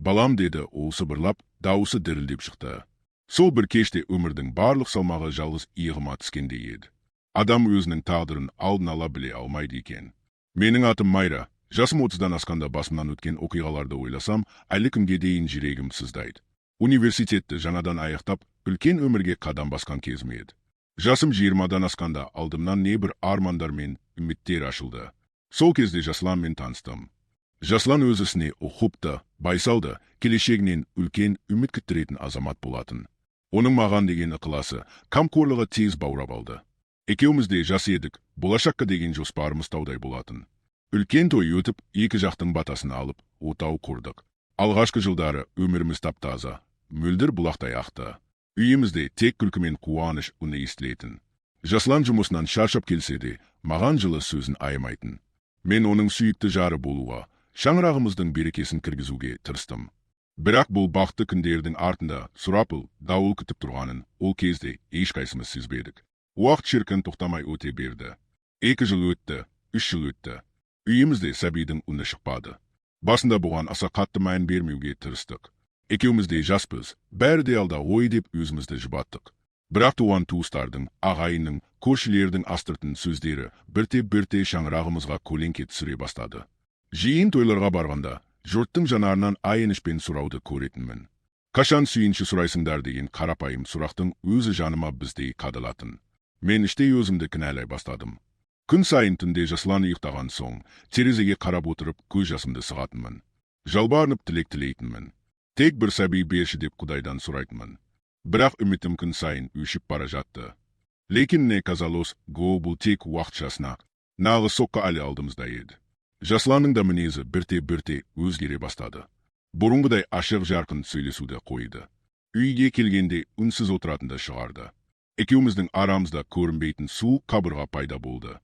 Балам, деді ол сыбырлап, дауысы дірілдеп шықты. Сол бір кеште өмірдің барлық салмағы жалғыз иығыма түскендей еді. Адам өзінің тағдырын алдын ала біле алмайды екен. Менің атым Майра. Жасым 30-дан асқанда басымнан өткен оқиғаларды ойласам, әлі күнге дейін жүрегім сыздайды. Университетті жаңадан аяқтап, үлкен өмірге қадам басқан кезім еді. Жасым 20-дан асқанда алдымнан небір армандар мен үміттер ашылды. Сол кезде Жасланмен таныстым. Жаслан өз ісіне ұқыпты, байсалды, келешегінен үлкен үміт күттіретін азамат болатын. Оның маған деген ықыласы, қамқорлығы тез баурап алды. Екеуміз де жас едік, болашаққа деген жоспарымыз таудай болатын. Үлкен той өтіп, екі жақтың батасын алып, отау құрдық. Алғашқы жылдары өміріміз тап-таза, мөлдір бұлақтай ақты. Үйімізде тек күлкі мен қуаныш үні естілетін. Жаслан жұмысынан шаршап келсе де, маған жылы сөзін аямайтын. Мен оның сүйікті жары болуға, шаңырағымыздың берекесін кіргізуге тырыстым. Бірақ бұл бақытты күндердің артында сұрапыл дауыл күтіп тұрғанын ол кезде ешқайсымыз сезбедік. Уақыт, шіркін, тоқтамай өте берді. 2 жыл өтті, 3 жыл өтті. Үйімізде сәбидің үні шықпады. Басында бұған аса қатты мән бермеуге тырыстық. Екеуміз де жаспыз, бәрі де алда ғой деп өзімізді жұбаттық. Бірақ туған туыстардың, ағайынның, көршілердің астыртын сөздері бірте-бірте шаңырағымызға көлеңке түсіре бастады. Жиын тойларға барғанда жұрттың жанарынан аяныш пен сұрауды көретінмін. «Қашан сүйінші сұрайсыңдар?» деген қарапайым сұрақтың өзі жаныма біздей қадалатын. Мен іштей өзімді кінәлай бастадым. Күн сайын түнде Жаслан ұйықтаған соң, терезеге қарап отырып, көз жасымды сығатынмын. Жалбарынып тілек тілейтінмін. Тек бір сәби берші деп Құдайдан сұрайтынмын. Бірақ үмітім күн сайын өшіп бара жатты. Лекин мне казалось, го бұл тек уақытша сынақ. Нағыз соққы әлі алдымызда еді. Жасланның да мінезі бірте-бірте өзгере бастады. Бұрынғыдай ашық жарқын сөйлесуді қойды. Үйге келгенде үнсіз отыратынды шығарды. Екеуміздің арамызда көрінбейтін суық қабырға пайда болды.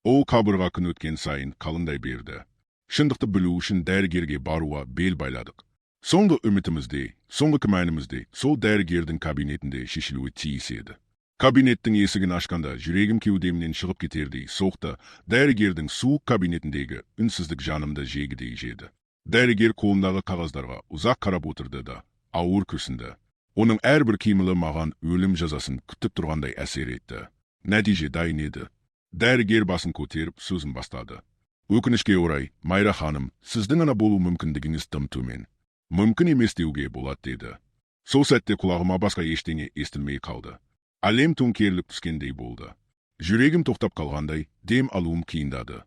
Ол қабырға күн өткен сайын қалыңдай берді. Шындықты білу үшін дәрігерге баруға бел байладық. Соңғы үмітіміз де, соңғы күмәніміз де сол дәрігердің кабинетінде шешілуі тиіс еді. Кабинеттің есігін ашқанда жүрегім кеудемнен шығып кетердей соқты, дәрігердің суық кабинетіндегі үнсіздік жанымды жегідей жеді. Дәрігер қолындағы қағаздарға ұзақ қарап отырды да, ауыр күрсінді. Оның әрбір қимылы маған өлім жазасын күтіп тұрғандай әсер етті. Нәтиже дайын еді. Дәрігер басын көтеріп, сөзін бастады. «Өкінішке орай, Майра ханым, сіздің ана болу мүмкіндігіңіз тым төмен. Мүмкін емес деуге болады», – деді. Сол сәтте құлағыма басқа ештеңе естілмей қалды. Әлем төңкеріліп түскендей болды. Жүрегім тоқтап қалғандай, дем алуым қиындады.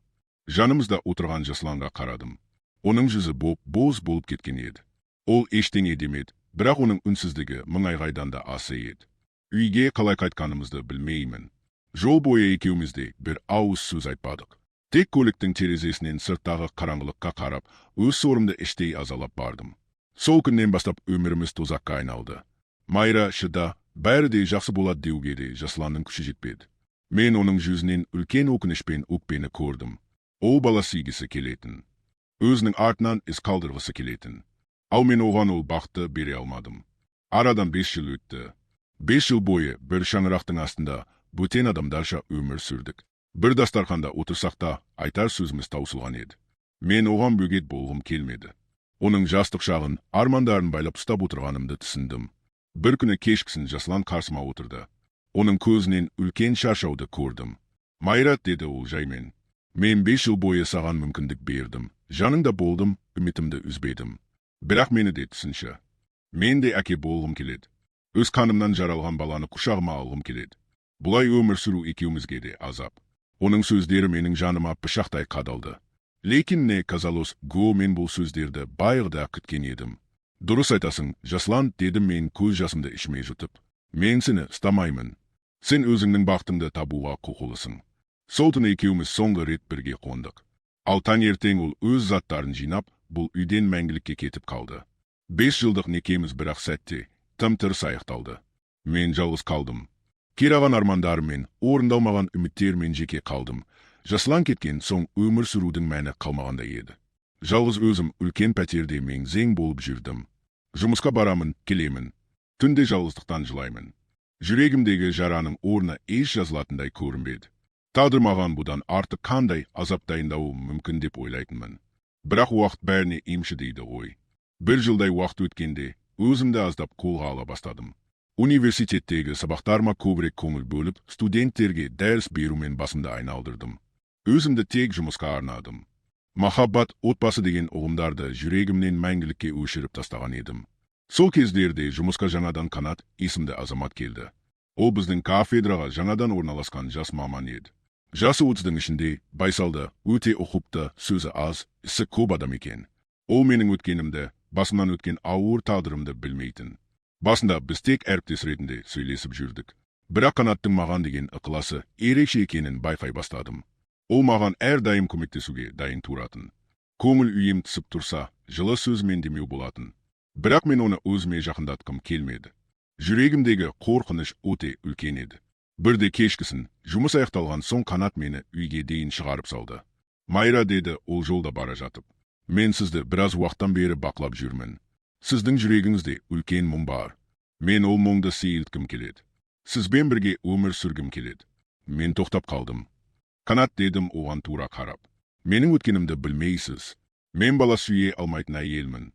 Жанымызда отырған Жасланға қарадым. Оның жүзі боп боз болып кеткен еді. Ол ештеңе демеді, бірақ оның үнсіздігі мың айғайдан да аса еді. Үйге қалай қайтқанымызды білмеймін. Жол бойы екеуміз де бір ауыз сөз айтпадық. Тек көліктің терезесінен сырттағы қараңғылыққа қарап, өз сорымды іштей азалап бардым. Сол күннен бастап өміріміз тозаққа айналды. «Майра, шыда, бәрі де жақсы болады» деуге де Жасланның күші жетпеді. Мен оның жүзінен үлкен өкініш пен өкпені көрдім. Ол бала сүйгісі келетін. Өзінің артынан із қалдырғысы келетін. Ал мен оған ол бақытты бере алмадым. Арадан 5 жыл өтті. 5 жыл бойы бір шаңырақтың астында бөтен адамдарша өмір сүрдік. Бір дастарханда отырсақ та, айтар сөзіміз таусылған еді. Мен оған бөгет болғым келмеді. Оның жастық шағын, армандарын байлап ұстап отырғанымды түсіндім. Бір күні кешкісін Жаслан қарсыма отырды. Оның көзінен үлкен шаршауды көрдім. «Майра, – деді ол жаймен. – Мен 5 жыл бойы саған мүмкіндік бердім. Жаныңда болдым, үмітімді үзбедім. Бірақ мені де түсінші. Мен де әке болғым келеді. Өз қанымнан жаралған баланы құшағыма алғым келеді. Бұлай өмір сүру екеумізге де азап». Оның сөздері менің жаныма пышақтай қадалды. Лекин мне казалось, го мен бұл сөздерді баяғыда күткен едім. «Дұрыс айтасың, Жаслан, – дедім мен көз жасымды ішіме жұтып. – Мен сені ұстамаймын. Сен өзіңнің бақытыңды табуға құқылысың». Сол түні екеуміз соңғы рет бірге қондық. Ал таңертең ол өз заттарын жинап, бұл үйден мәңгілікке кетіп қалды. 5 жылдық некеміз бір-ақ сәтте тым-тырыс аяқталды. Мен жалғыз қалдым. Қираған армандарыммен, орындалмаған үміттермен жеке қалдым. Жаслан кеткен соң өмір сүрудің мәні қалмағандай еді. Жалғыз өзім үлкен пәтерде мең-зең болып жүрдім. Жұмысқа барамын, келемін. Түнде жалғыздықтан жылаймын. Жүрегімдегі жараның орны еш жазылатындай көрінбеді. Тағдыр маған бұдан артық қандай азап дайындауы мүмкін деп ойлайтынмын. Бірақ уақыт бәріне емші дейді ғой. Бір жылдай уақыт өткенде өзімді аздап қолға ала бастадым. Университеттегі сабақтарыма көбірек көңіл бөліп, студенттерге дәріс берумен басымды айналдырдым. Өзімді тек жұмысқа арнадым. Махаббат, отбасы деген ұғымдарды жүрегімнен мәңгілікке өшіріп тастаған едім. Сол кездерде жұмысқа жаңадан Қанат есімді азамат келді. Ол біздің кафедраға жаңадан орналасқан жас маман еді. Жасы 30-дың ішінде, байсалды, өте ұқыпты, сөзі аз, ісі көп адам екен. Ол менің өткенімді, басымнан өткен ауыр тағдырымды білмейтін. Басында біз тек әріптес ретінде сөйлесіп жүрдік. Бірақ Қанаттың маған деген ықыласы ерекше екенін байқай бастадым. Ол маған әрдайым көмектесуге дайын тұратын. Көңіл күйім түсіп тұрса, жылы сөзімен демеу болатын. Бірақ мен оны өзіме жақындатқым келмеді. Жүрегімдегі қорқыныш өте үлкен еді. Бірде кешкісін, жұмыс аяқталған соң, Қанат мені үйге дейін шығарып салды. «Майра, – деді ол жолда бара жатып. – Мен сізді біраз уақыттан бері бақылап жүрмін. Сіздің жүрегіңізде үлкен мұң бар. Мен ол мұңды сейілткім келеді. Сізбен бірге өмір сүргім келеді». Мен тоқтап қалдым. «Қанат, – дедім оған тура қарап. – Менің өткенімді білмейсіз. Мен бала сүйе алмайтын әйелмін.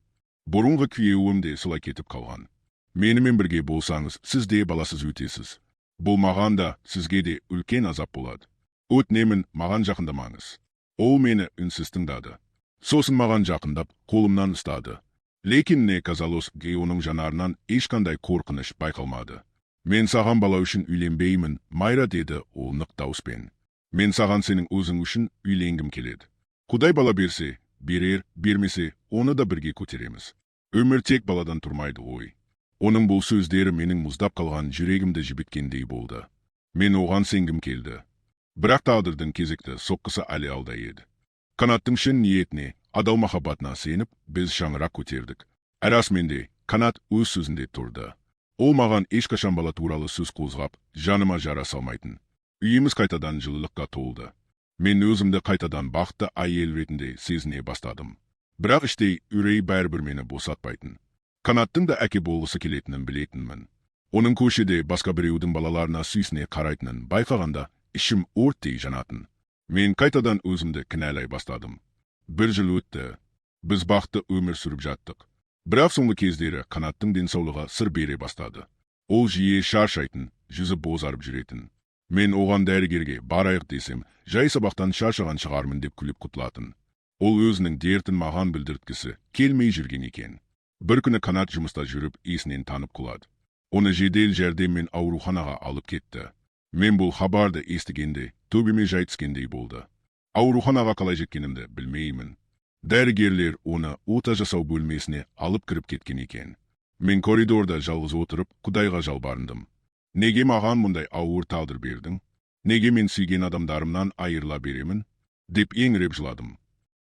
Бұрынғы күйеуім де солай кетіп қалған. Менімен бірге болсаңыз, сіз де баласыз өтесіз. Бұл маған да, сізге де үлкен азап болады. Өтінемін, маған жақындамаңыз». Ол мені үнсіз тыңдады. Сосын маған жақындап, қолымнан ұстады. Лекин мне казалось, оның жанарынан ешқандай қорқыныш байқалмады. «Мен саған бала үшін үйленбеймін, Майра, – деді ол нық дауыспен. – Мен саған сенің өзің үшін үйленгім келеді. Құдай бала берсе, берер, бермесе, оны да бірге көтереміз. Өмір тек баладан тұрмайды ғой». Оның бұл сөздері менің мұздап қалған жүрегімді жібіткендей болды. Мен оған сенгім келді. Бірақ тағдырдың кезекті соққысы әлі алда еді. Қанаттың шын ниетіне, адал махаббатына сеніп, біз шаңырақ көтердік. Расымен де, Қанат өз сөзінде тұрды. Ол маған ешқашан бала туралы сөз қозғап, жаныма жара салмайтын. Үйіміз қайтадан жылылыққа толды. Мен өзімді қайтадан бақытты әйел ретінде сезіне бастадым. Бірақ іштей үрей бәрібір мені босатпайтын. Қанаттың да әке болғысы келетінін білетінмін. Оның көшеде басқа біреудің балаларына сүйсіне қарайтынын байқағанда, ішім өрттей жанатын. Мен қайтадан өзімді кінәлай бастадым. Бір жыл өтті. Біз бақытты өмір сүріп жаттық. Бірақ соңғы кездері Қанаттың денсаулығы сыр бере бастады. Ол жиі шаршайтын, жүзі бозарып жүретін. Мен оған дәрігерге барайық десем, жай сабақтан шаршаған шығармын деп күліп құтылатын. Ол өзінің дертін маған білдірткісі келмей жүрген екен. Бір күні Қанат жұмыста жүріп есінен танып құлады. Оны жедел жәрдеммен ауруханаға алып кетті. Мен бұл хабарды естігенде төбеме жай түскендей болды. Ауруханаға қалай жеткенімді білмеймін. Дәрігерлер оны ота жасау бөлмесіне алып кіріп кеткен екен. Мен коридорда жалғыз отырып, Құдайға жалбарындым. «Неге маған мұндай ауыр тағдыр бердің? Неге мен сүйген адамдарымнан айырыла беремін?» деп еңіреп жыладым.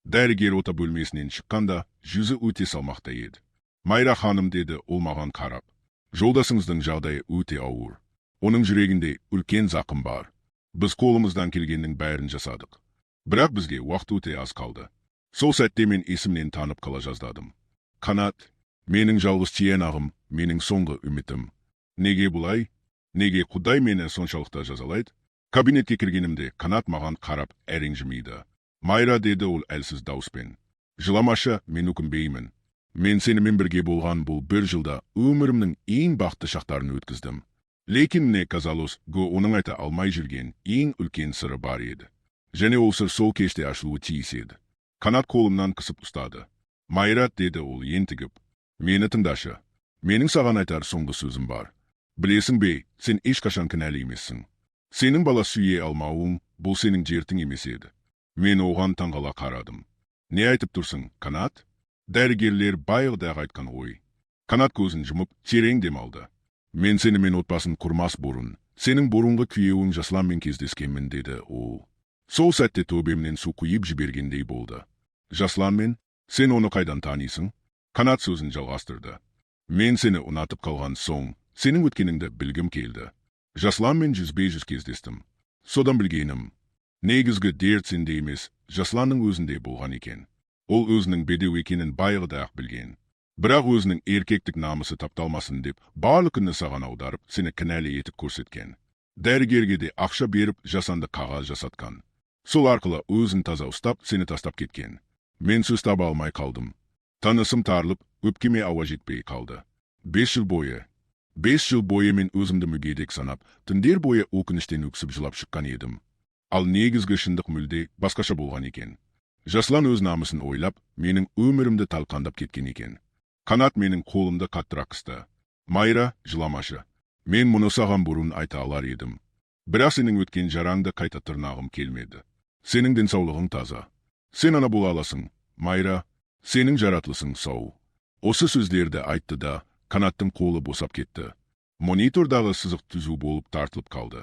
Дәрігер ота бөлмесінен шыққанда, жүзі өте салмақты еді. «Майра ханым, – деді ол маған қарап. – Жолдасыңыздың жағдайы өте ауыр. Оның жүрегінде үлкен зақым бар. Біз қолымыздан келгеннің бәрін жасадық. Бірақ бізге уақыт өте аз қалды». Сол сәтте мен есімнен танып қала жаздадым. Қанат, менің жалғыз тиянағым, менің соңғы үмітім. Неге бұлай? Неге Құдай мені соншалықты жазалайды? Кабинетке кіргенімде Қанат маған қарап әрең жымиды. «Майра, – деді ол әлсіз дауыспен. – Жыламашы, мен өкінбеймін. Мен сенімен бірге болған бұл бір жылда өмірімнің ең бақытты шақтарын өткіздім». Лекин мне казалось, оның айта алмай жүрген ең үлкен сыры бар еді. Және ол сыр сол кеште ашылуы тиіс еді. Қанат қолымнан қысып ұстады. «Майра, – деді ол ентігіп. – Мені тыңдашы. Менің саған айтар соңғы сөзім бар. Білесің бе, сен ешқашан кінәлі емессің. Сенің бала сүйе алмауың, бұл сенің дертің емес еді». Мен оған таңғала қарадым. «Не айтып тұрсың, Қанат? Дәрігерлер баяғыда айтқан ғой». Қанат көзін жұмып, терең дем алды. «Мен сенімен отбасын құрмас бұрын, сенің бұрынғы күйеуің Жасланмен кездескенмін», – деді ол. Сол сәтте төбемнен су құйып жібергендей болды. «Жасланмен? Сен оны қайдан танисың?» Қанат сөзін жалғастырды. «Мен сені ұнатып қалған соң, сенің өткеніңді білгім келді. Жасланмен жүзбе-жүз кездестім. Содан білгенім. Негізгі дерт сенде емес, Жасланның өзінде болған екен. Ол өзінің бедеу екенін баяғыда-ақ білген. Бірақ өзінің еркектік намысы тапталмасын деп, барлық күнәні саған аударып, сені кінәлі етіп көрсеткен. Дәрігерге де ақша беріп, жасанды қағаз жасатқан. Сол арқылы өзін таза ұстап, сені тастап кеткен». Мен сөз таба алмай қалдым. Тынысым тарылып, Өпкеме ауа жетпей қалды. 5 жыл бойы. 5 жыл бойы мен өзімді мүгедек санап, түндер бойы өкініштен өксіп жылап шыққан едім. Ал негізгі шындық мүлде басқаша болған екен. Жаслан өз намысын ойлап, менің өмірімді талқандап кеткен екен. Қанат менің қолымды қаттырақ қысты. «Майра, жыламашы. Мен мұны саған бұрын айта алар едім. Бірақ сенің өткен жараңды қайта тырнағым келмеді. Сенің денсаулығың таза. Сен ана бола аласың, Майра, сенің жаратылысың сау». Осы сөздерді айтты да, Қанаттың қолы босап кетті. Монитордағы сызық түзу болып тартылып қалды.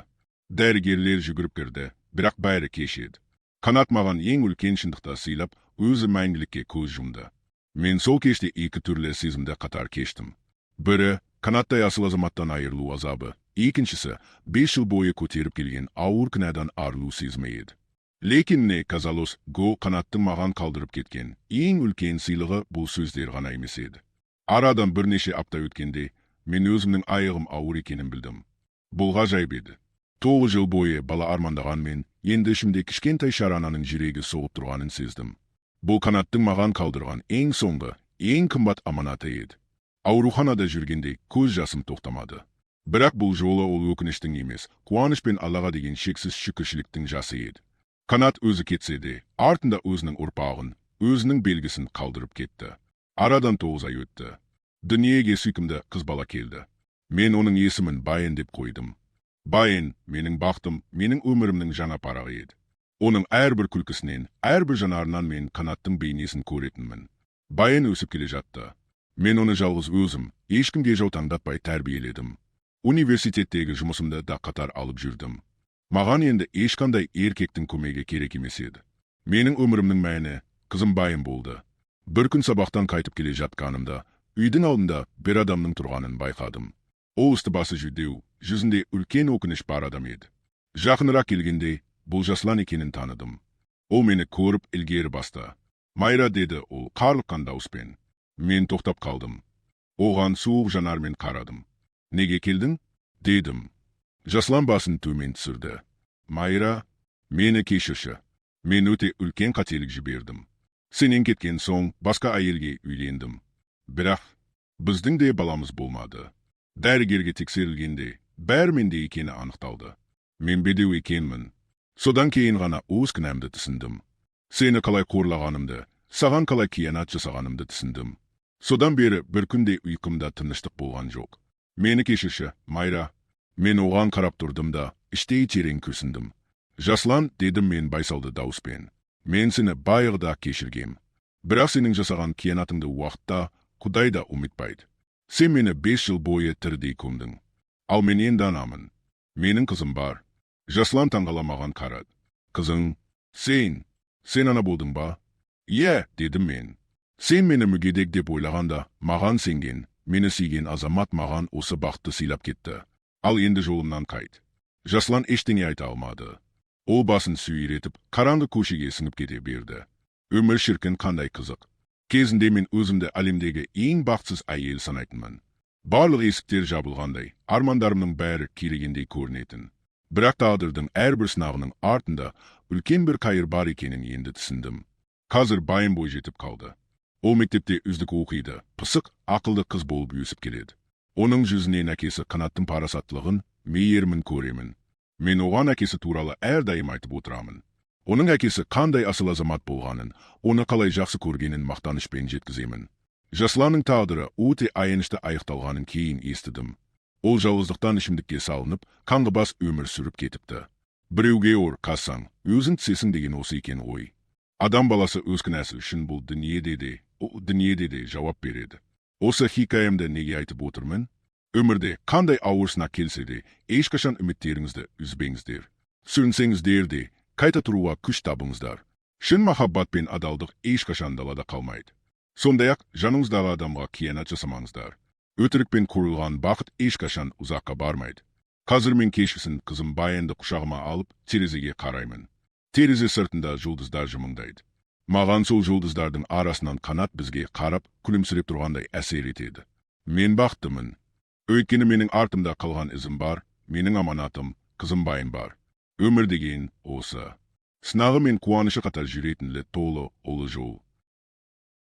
Дәрігерлер жүгіріп кірді, бірақ бәрі кеш еді. Қанат маған ең үлкен шындықты сыйлап, өзі мәңгілікке көз жұмды. Мен сол кеште екі түрлі сезімді қатар кештім. Бірі, Қанаттай асыл азаматтан айырылу азабы, екіншісі, 5 жыл бойы көтеріп келген ауыр кінәдан арылу сезімі еді. Лекин мне казалось, го Қанаттың маған қалдырып кеткен ең үлкен сыйлығы бұл сөздер ғана емес еді. Арадан бірнеше апта өткенде, мен өзімнің аяғым ауыр екенін білдім. Бұл ғажайып еді. 9 жыл бойы бала армандаған мен, енді ішімде кішкентай шарананың жүрегі соғып тұрғанын сездім. Бұл Қанаттың маған қалдырған ең соңғы, ең қымбат аманаты еді. Ауруханада жүргенде көз жасым тоқтамады. Бірақ бұл жолы ол өкініштің емес, қуаныш пен Аллаға деген шексіз шүкіршіліктің жасы еді. Қанат өзі кетсе де, артында өзінің ұрпағын, өзінің белгісін қалдырып кетті. Арадан 9 ай өтті. Дүниеге сүйкімді қыз бала келді. Мен оның есімін Баян деп қойдым. Баян, менің бақытым, менің өмірімнің жаңа парағы еді. Оның әрбір күлкісінен, әрбір жанарынан мен Қанаттың бейнесін көретінмін. Баян өсіп келе жатты. Мен оны жалғыз өзім, ешкімге жаутаңдатпай тәрбиеледім. Университеттегі жұмысымды да қатар алып жүрдім. Маған енді ешқандай еркектің көмегі керек емес еді. Менің өмірімнің мәні қызым Баян болды. Бір күн сабақтан қайтып келе жатқанымда, үйдің алдында бір адамның тұрғанын байқадым. Ол үсті басы жүдеу, жүзінде үлкен өкініш бар адам еді. Жақынырақ келгенде, бұл Жаслан екенін таныдым. Ол мені көріп ілгері басты. «Майра», – деді ол қарлыққан дауыспен. Мен тоқтап қалдым. Оған суық жанармен қарадым. «Неге келдің?» – дедім. Жаслан басын төмен түсірді. «Майра, мені кешірші. Мен өте үлкен қателік жібердім. Сенен кеткен соң басқа әйелге үйлендім. Бірақ біздің де баламыз болмады. Дәрігерге тексерілгенде бәрі менде екені анықталды. Мен бедеу екенмін. Содан кейін ғана өз кінәмді түсіндім. Сені қалай қорлағанымды, саған қалай қиянат жасағанымды түсіндім. Содан бері бір күнде ұйқымда тыныштық болған жоқ. Мені кешірші, Майра». Мен оған қарап тұрдым да, іштей терең күрсіндім. «Жаслан, – дедім мен байсалды дауыспен. Мен сені баяғыда кешіргем. Бірақ сенің жасаған қиянатыңды уақыт та, Құдай да ұмытпайды. Сен мені 5 жыл бойы тірідей көмдің. Ал мен енді анамын. Менің қызым бар». Жаслан таңғала маған қарады. «Қызың? Сен ана болдың ба?» «Иә, – дедім мен. Сен мені мүгедек деп ойлағанда, маған сенген, мені сүйген азамат маған осы бақытты сыйлап кетті. Ал енді жолымнан қайт». Жаслан ештеңе айта алмады. Ол басын сүйретіп, қараңғы көшеге сіңіп кете берді. Өмір шіркін қандай қызық. Кезінде мен өзімді әлемдегі ең бақытсыз әйел санайтынмын. Барлық есіктер жабылғандай, армандарымның бәрі кирегендей көрінетін. Бірақ тағдырдың әрбір сынағының артында үлкен бір қайыр бар екенін енді түсіндім. Қазір Баян бой жетіп қалды. Ол мектепте үздік оқиды, пысық, ақылды қыз болып өсіп келеді. Оның жүзінен әкесі Қанаттың парасаттылығын, мейірімін көремін. Мен оған әкесі туралы әрдайым айтып отырамын. Оның әкесі қандай асыл азамат болғанын, оны қалай жақсы көргенін мақтанышпен жеткіземін. Жасланның тағдыры өте аянышты аяқталғанын кейін естідім. Ол жалғыздықтан ішімдікке салынып, қаңғыбас өмір сүріп кетіпті. Біреуге ор қазсаң, өзің түсесің деген осы екен ғой. Адам баласы өз кінәсі үшін бұл дүниеде де, о дүниеде де жауап береді. Осы хикаямды неге айтып отырмын? Өмірде қандай ауыр сынақ келсе де, ешқашан үміттеріңізді үзбеңіздер. Сүрінсеңіздер де, қайта тұруға күш табыңыздар. Шын махаббат пен адалдық ешқашан далада қалмайды. Сондай-ақ жаныңыздағы адамға қиянат жасамаңыздар. Өтірікпен құрылған бақыт ешқашан ұзаққа бармайды. Қазір мен кешкісін қызым Баянды құшағыма алып, терезеге қараймын. Терезе сыртында жұлдыздар жымыңдайды. Маған сол жұлдыздардың арасынан Қанат бізге қарап, күлімсіреп тұрғандай әсер етеді. Мен бақыттымын. Өйткені менің артымда қалған ізім бар, менің аманатым, қызым Баян бар. Өмір деген осы. Сынағы мен қуанышы қатар жүретінлі толы ұлы жол.